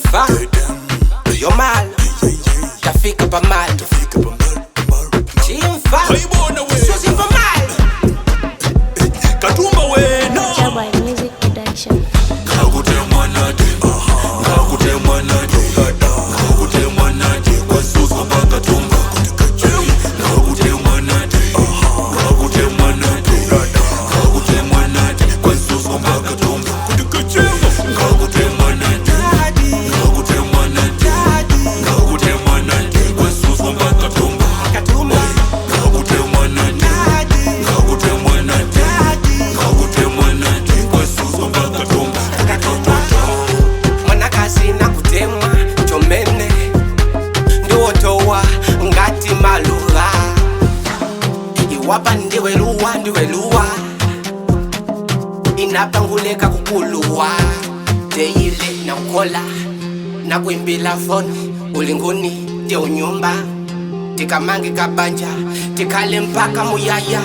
Chimfa yomalo tafika pamalo. Chimfa suzi pamalo. Katumba wena. Jaguar Music Production. Katumba mwanakazi nakutemwa chomene ndiwotowa ngati maluva iwapa ndiweluwa ndiweluwa inapanguleka kukuluwa deyile nakukola nakuimbila foni ulinguni teunyumba tikamange kabanja tikhale mpaka muyaya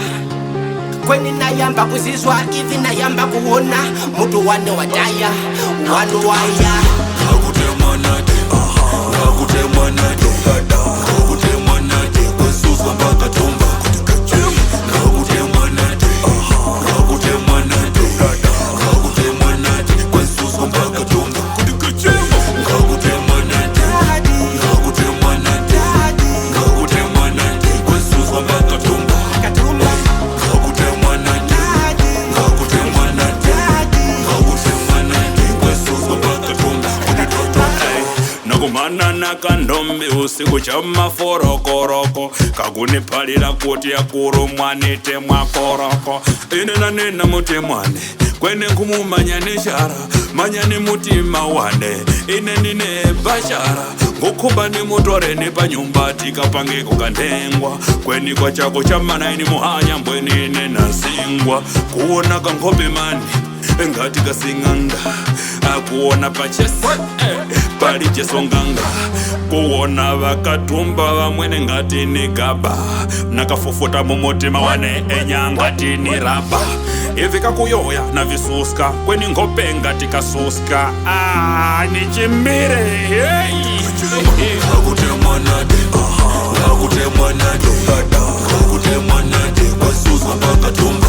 kweni nayamba kuzizwa ivi nayamba kuwona mutu wane wadaya wanu waya. Katumba Nokumanana kandombi usiku chamaforokoroko kakuniphalila kuti akurumwa nitemwakoroko ine nanena mutimwane kwene nkhumumanya nishara manyani mutima wane ine nine bashara ngukhumba ni mutoreni panyumba tikapangeko kantengwa kweni kwa chako chamana ini muhanya mbweni ine nasingwa kuona kankhope mani ngati kasing'anga akuona pachese pali chesonganga kuona vakatumba vamwene ngati ni gaba nakafufuta mumutima wane enya ngati ni raba ivi kakuyoya na visuska kweni nkhope ngati kasuska ah, ni chimire hey. Ngakutemwanade, ngakutemwanade, kwazuzwa pakatumba.